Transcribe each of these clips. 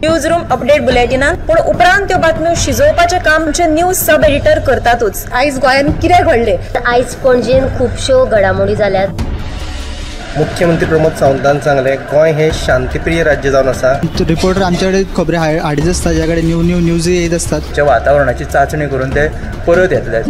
News room update बुलेटिनान, पूण उपरांत त्यो बातम्यो शिजोवपाचें काम आमचे न्यूज सब एडिटर करतातूच. आयज गोंयांत कितें घडलें? आयज पणजेन खुबश्यो घडामोडी जाल्यात. मुख्यमंत्री प्रमोद सावंतान सांगलें, गोंय हे शांतीप्रिय राज्य जावन आसा. रिपोर्टर आमच्याकडे खबरी हाडीत आसता, ज्या कडेन न्यू न्यू न्यूज येत आसतात. वातावरणाची चाचणी करून ते परत येतले.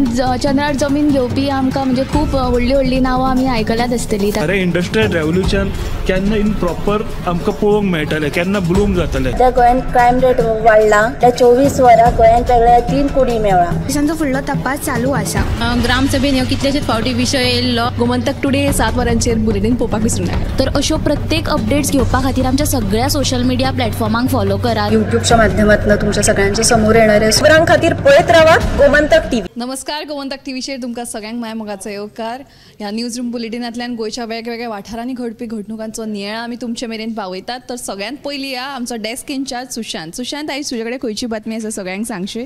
चंद्रार जमीन घेवपी आमकां म्हणजे खूब व्हडली व्हडली नांवां आमी आयकल्यात आसतली. अरे इंडस्ट्रियल रेव्होल्युशन केन्ना इन प्रॉपर आमकां पळोवंक मेळटलें, केन्ना ब्लूम जातलें. त्या गोंयांत क्रायम रेट वाडला, त्या 24 वरां गोंयांत वेगळ्या 3 कोटी मेळ्ळा. पोलिसांचो फुडलो तपास चालू आसा. ग्रामसभेन ह्यो कितलेशेच फावटी विशय येयल्लो. गोमंतक टुडे 7 वरांचेर बुलेटीन पळोवपाक विसरूं नाका. तर अश्यो प्रत्येक अपडेट्स घेवपा खातीर आमच्या सगळ्या सोशल मिडिया प्लॅटफॉर्मांक फॉलो करात. युट्यूबच्या माध्यमातून तुमच्या सगळ्यांच्या समोर येणारे खबरां खातीर पळयत रावात गोमंतक टीव्ही. नमस्कार, गोमंतक टीव्हीचेर तुमकां सगळ्यांक माय मोगाचो येवकार. ह्या न्यूज रूम बुलेटिनांतल्यान गोंयच्या वेगवेगळ्या वाठारांनी घडपी घडणुकांचो नियाळ आमी तुमचे मेरेन पावयतात. तर सगळ्यांत पयलीं या आमचो डेस्क इन्चार्ज सुशांत. सुशांत, आयज तुजे कडेन खंयची बातमी आसा सगळ्यांक सांगशी?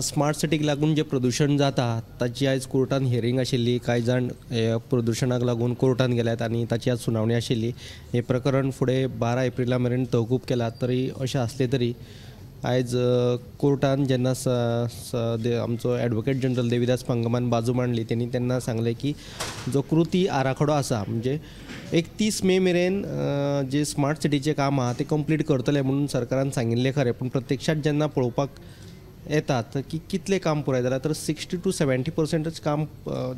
स्मार्ट सिटीक लागून जें प्रदुशण जाता ताची आयज कोर्टान हियरींग आशिल्ली. कांय जाण प्रदुशणाक लागून कोर्टान गेल्यात आनी ताची आज सुनावणी आशिल्ली. हें प्रकरण फुडें 12 एप्रिला मेरेन तहकूब केला. तरी अशें आसलें तरी आयज कोर्टान जेन्ना आमचो एडवोकेट जनरल देविदास पंगमान बाजू मांडली, तेणी तेन्ना सांगलें की जो कृती आराखडो आसा म्हणजे 31 मे मेरेन जे स्मार्ट सिटीचें काम आहा तें कंप्लीट करतलें म्हणून सरकारान सांगिल्लें खरें, पूण प्रत्यक्षांत जेन्ना पळोवपाक येतात की कितलें काम पुराय जालां तर 60 to 70% काम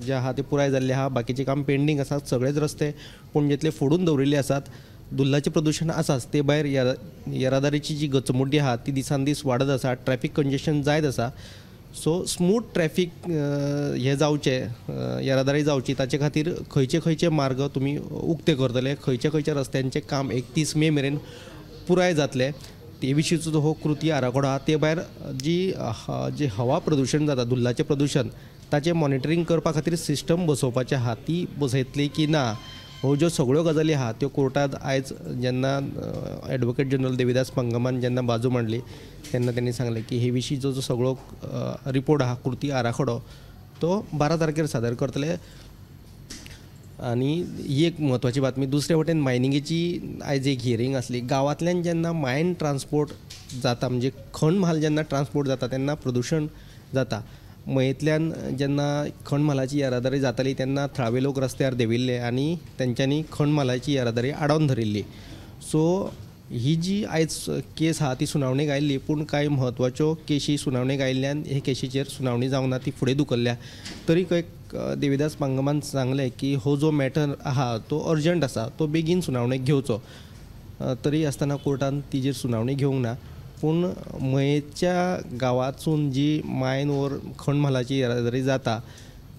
जें आहा तें पुराय जाल्लें आहा. बाकीचें काम पेंडींग आसा. सगळेच रस्ते पणजेंतले फोडून दवरिल्ले आसात. धुल्लाचें प्रदुशण आसाच, ते भायर येरादारीची जी गचमुड्डी आहा ती दिसान दीस वाडत आसा. ट्रॅफीक कंजेशन जायत आसा. सो स्मूथ ट्रॅफीक हें जावचें, येरादारी जावची ताचे खातीर खंयचे खंयचे मार्ग तुमी उक्ते करतले, खंयच्या खंयच्या रस्त्यांचें काम 31 मे मेरेन पुराय जातलें ते विशींचो हो कृती आराखडो आहा. ते भायर जी जी हवा प्रदुशण जाता, धुल्लाचें प्रदुशण, ताचें मॉनिटरींग करपा खातीर सिस्टम बसोवपाचें आहा, ती बसयतली की ना, हो ज्यो सगळ्यो गजाली आहा त्यो कोर्टांत आयज जेन्ना एडवोकेट जनरल देविदास पंगमान जेन्ना बाजू मांडली तेन्ना तेणी सांगलें की हे विशीं जो सगळो रिपोर्ट आहा, कृती आराखडो, तो 12 तारखेर सादर करतले. आनी ही एक म्हत्वाची बातमी. दुसरे वटेन मायनिंगेची आयज एक हियरींग आसली. गांवांतल्यान जेन्ना मायन ट्रान्सपोर्ट जाता म्हणजे खण म्हाल जेन्ना ट्रान्सपोर्ट जाता तेन्ना प्रदुशण जाता. मयेंतल्यान जेन्ना खण म्हालाची येरादारी जाताली तेन्ना थळावे लोक रस्त्यार देंविल्ले आनी तेंच्यांनी खण म्हालाची येरादारी आडावन धरिल्ली. सो ही जी आयज केस आहा ती सुनावणेक आयिल्ली, पूण कांय म्हत्वाच्यो केशी सुनावणेक आयिल्ल्यान हे केशीचेर सुनावणी जावंक ना, ती फुडें धुकल्ल्या. तरी देविदास पांगमान सांगलें की हो जो मॅटर आहा तो अर्जंट आसा, तो बेगीन सुनावणेक घेवचो. तरी आसतना कोर्टान तिजेर सुनावणी घेवंक ना. पूण मयेच्या गांवांतसून जी मायन वर खण म्हालाची येरादारी जाता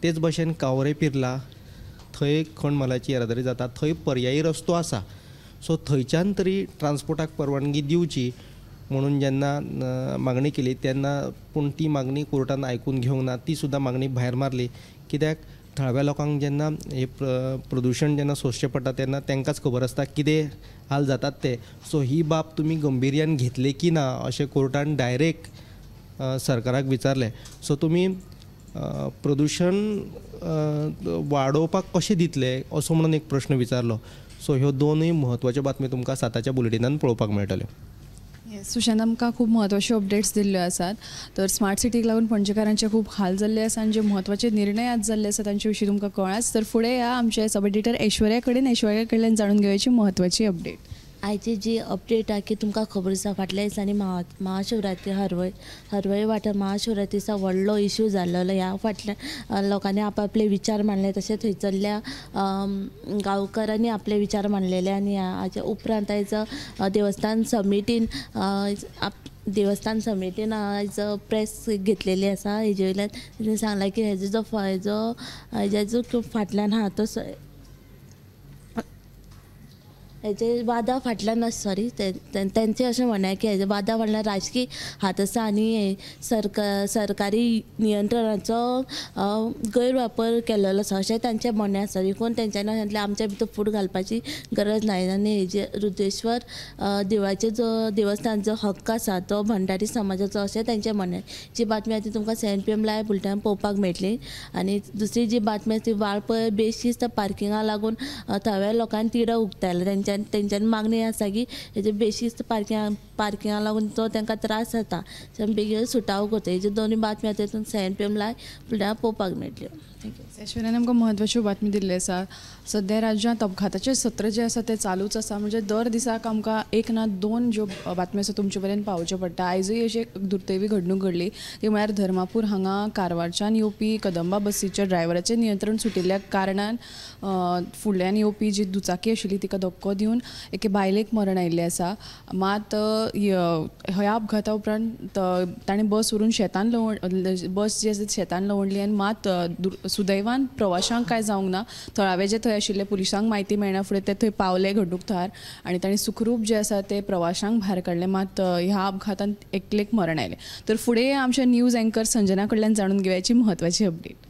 तेच भशेन कावरे पिर्ला थंय खण म्हालाची येरादारी जाता, थंय पर्यायी रस्तो आसा. सो थंयच्यान तरी ट्रान्सपोर्टाक परवानगी दिवची म्हणून जेन्ना मागणी केली तेन्ना पूण ती मागणी कोर्टान आयकून घेवंक ना, ती सुद्दां मागणी भायर मारली. कित्याक थळाव्या लोकांक जेन्ना हें प्रदुशण जेन्ना सोंसचें पडटा तेन्ना तांकांच खबर आसता कितें हाल जातात ते. सो ही बाब तुमी गंभिर्यान घेतली की ना अशें कोर्टान डायरेक्ट सरकाराक विचारलें. सो तुमी प्रदुशण वाडोवपाक कशें दितले असो म्हणून एक प्रश्न विचारलो. सो ह्यो दोनूय म्हत्वाच्यो बातमी तुमकां 7च्या बुलेटिनान पळोवपाक मेळटल्यो. सुशांत, आमकां खूब म्हत्वाच्यो अपडेट्स दिल्ल्यो आसात. तर स्मार्ट सिटीक लागून पणजेकारांचे खूब हाल जाल्ले आसा आनी जे म्हत्वाचे निर्णय आज जाल्ले आसा तांचे विशीं तुमकां कळ्ळाच. तर फुडें या आमचे सब एडिटर ऐश्वर्या कडेन, ऐश्वर्या कडल्यान जाणून घेवची म्हत्वाची अपडेट. आयची जी अपडेट आहा की तुमकां खबर आसा, फाटल्या दिसांनी महाशिवरात्री हरवळे वाठार महाशिवरात्री दिसा व्हडलो इशू जाल्लो. ह्या फाटल्यान लोकांनी आपआपले विचार मांडले, तशें थंयसरल्या गांवकारांनी आपले विचार मांडलेले. आनी हाच्या उपरांत आयज देवस्थान समितीन आयज प्रेस घेतलेली आसा. हेजे वयल्यान तेणी सांगलां की हेजो जो हेजो जो फाटल्यान आहा तो हेजे वादा फाटल्यान, सॉरी, तेंचें अशें म्हणणें की हेजे वादा फाटल्यान राजकीय हात आसा आनी सरकारी नियंत्रणाचो गैरवापर केल्लो आसा अशें तांचें म्हणणें आसा. देखून तेंच्यांनी सांगलें आमच्या भितर फूट घालपाची गरज ना आनी हेजे रुद्रेश्वर देवळाचे जो देवस्थानाचो हक्क आसा तो भंडारी समाजाचो अशें तेंचें म्हणणें. जी बातमी आसा ती तुमकां 7 PM live बुलेटिनान पळोवपाक मेळटली. आनी दुसरी जी बातमी आसा ती वाळपय बेशिस्त पार्किंगा लागून थळाव्या लोकांनी तिडक उक्तायला. तेंच्यांनी मागणी आसा की हेजे बेशिस्त पार्किंगा लागून तो तांकां त्रास जाता, बेगीन सुटावो करता. हेज्यो दोनूय बातम्यो आतां 7 PM live फुडल्या पळोवपाक मेळटल्यो. Thank you. ऐश्वर्यान आमकां म्हत्वाच्यो बातमी दिल्ली आसा. सद्या राज्यांत अपघाताचें सत्र जें आसा तें चालूच आसा, म्हणजे दर दिसाक आमकां एक ना दोन ज्यो बातम्यो आसा तुमचे पर्यंत पावोवच्यो पडटा. आयजूय अशी एक दुर्दैवी घडणूक घडली ती म्हळ्यार धर्मापूर हांगा कारवारच्यान येवपी कदंबा बसीच्या ड्रायव्हराचें नियंत्रण सुटिल्ल्या कारणान फुडल्यान येवपी जी दुचाकी आशिल्ली तिका धक्को दिवन एके बायलेक मरण आयिल्लें आसा. मात ह्या अपघाता उपरांत ताणें बस व्हरून शेतान बस जी आसा शेतान लवणली आनी मात सुदैवान प्रवाशांक कांय जावंक ना. थळावे जे थंय आशिल्ले पुलिसांक म्हायती मेळना फुडें ते थंय पावले घडणूक थळार आनी तांणी सुखरूप जे आसा ते प्रवाशांक भायर काडले. मात ह्या अपघातान एकलेक मरण आयलें. तर फुडें आमच्या न्यूज एंकर संजना कडल्यान जाणून घेवयाची म्हत्वाची अपडेट.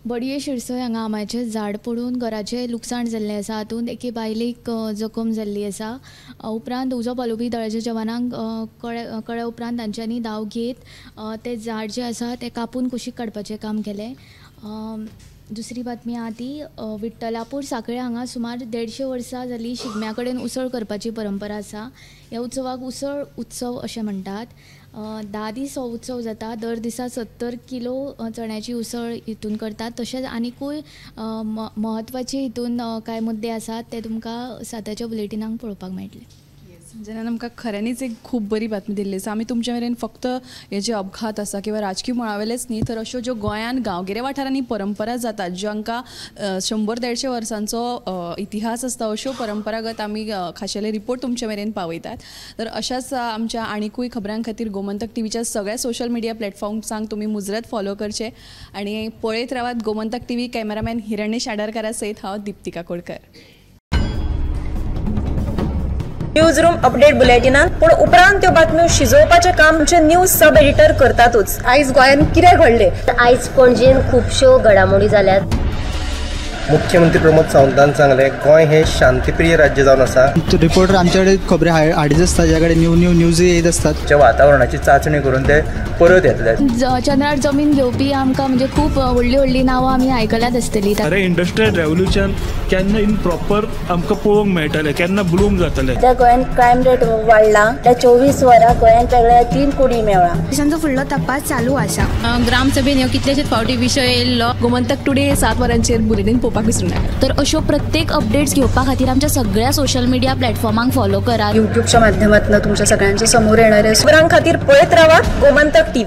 बडये शिरसय हांगा आंब्याचें झाड पडून घराचें लुकसाण जाल्लें आसा. हातूंत एके बायलेक जखम जाल्ली आसा. उपरांत उजो पालोवपी दळाच्या जवानांक कळ्ळ्या उपरांत तांच्यांनी धांव घेत तें झाड जें आसा तें कापून कुशीक काडपाचें काम केलें. दुसरी बातमी आहा ती विठ्ठलापूर साखळे हांगा सुमार 150 वर्सां जाली शिगम्या कडेन उसळ करपाची परंपरा आसा. ह्या उत्सवाक उसळ उत्सव अशें म्हणटात. 10 दीस हो उत्सव जाता. दर दिसा 70 किलो चण्याची उसळ हितून करतात. तशेंच आनिकूय म्हत्वाचे हितून कांय मुद्दे आसात ते तुमकां 7च्या बुलेटिनाक पळोवपाक मेळटले. संजनान आमकां खऱ्यांनीच एक खूब बरी बातमी दिल्ली आसा. आमी तुमचे मेरेन फक्त हे जे अपघात आसा किंवा राजकीय मळावेलेच न्ही तर अश्यो ज्यो गोंयांत गांवगिऱ्या वाठारांनी परंपरा जातात जांकां 100-150 वर्सांचो इतिहास आसता अश्यो परंपरागत आमी खाशेले रिपोर्ट तुमचे मेरेन पावयतात. तर अशाच आमच्या आनिकूय खबरां खातीर गोमंतक टीव्हीच्या सगळ्या सोशल मिडिया प्लॅटफॉर्म्सांक तुमी मुजरत फॉलो करचे आनी पळयत रावात गोमंतक टीव्ही. कॅमेरामॅन हिरण्य शाडरकारा सयत हांव Deepti Kakodkar. News room update बुलेटिनान पूण उपरांत त्यो बातम्यो शिजोवपाचें काम आमचे न्यूज सब एडिटर करतातूच. आयज गोंयांत कितें घडलें, आयज पणजेन खुबश्यो घडामोडी जाल्यात. मुख्यमंत्री प्रमोद सावंतान सांगलें गोंय हे शांतीप्रिय राज्य जावन आसा. रिपोर्टर आमच्याकडे खबरी हाडीत आसता, ज्या कडेन न्यू न्यू न्यूज येत आसतात. वातावरणाची चाचणी करून ते परत येतले. चंद्रार जमीन घेवपी आमकां म्हणजे खूब व्हडली व्हडली नांवां आमी आयकल्यात आसतली. अरे इंडस्ट्रियल रेव्होल्युशन केन्ना इन प्रॉपर आमकां पळोवंक मेळटलें, केन्ना ब्लूम जातलें. त्या गोंयांत क्रायम रेट वाडला. त्या 24 वरां गोंयांत वेगळ्या 3 कोटी मेळ्ळा. पुलिसांचो फुडलो तपास चालू आसा. ग्रामसभेन ह्यो कितलेशेच फावटी विशय येयल्लो. गोमंतक टुडे 7 वरांचेर बुलेटीन पळोवपाक विसरूं नाका. तर अश्यो प्रत्येक अपडेट्स घेवपा खातीर आमच्या सगळ्या सोशल मिडिया प्लॅटफॉर्मांक फॉलो करात. युट्यूबच्या माध्यमातून तुमच्या सगळ्यांच्या समोर येणाऱ्या खबरां खातीर पळयत रावात गोमंतक टीव्ही.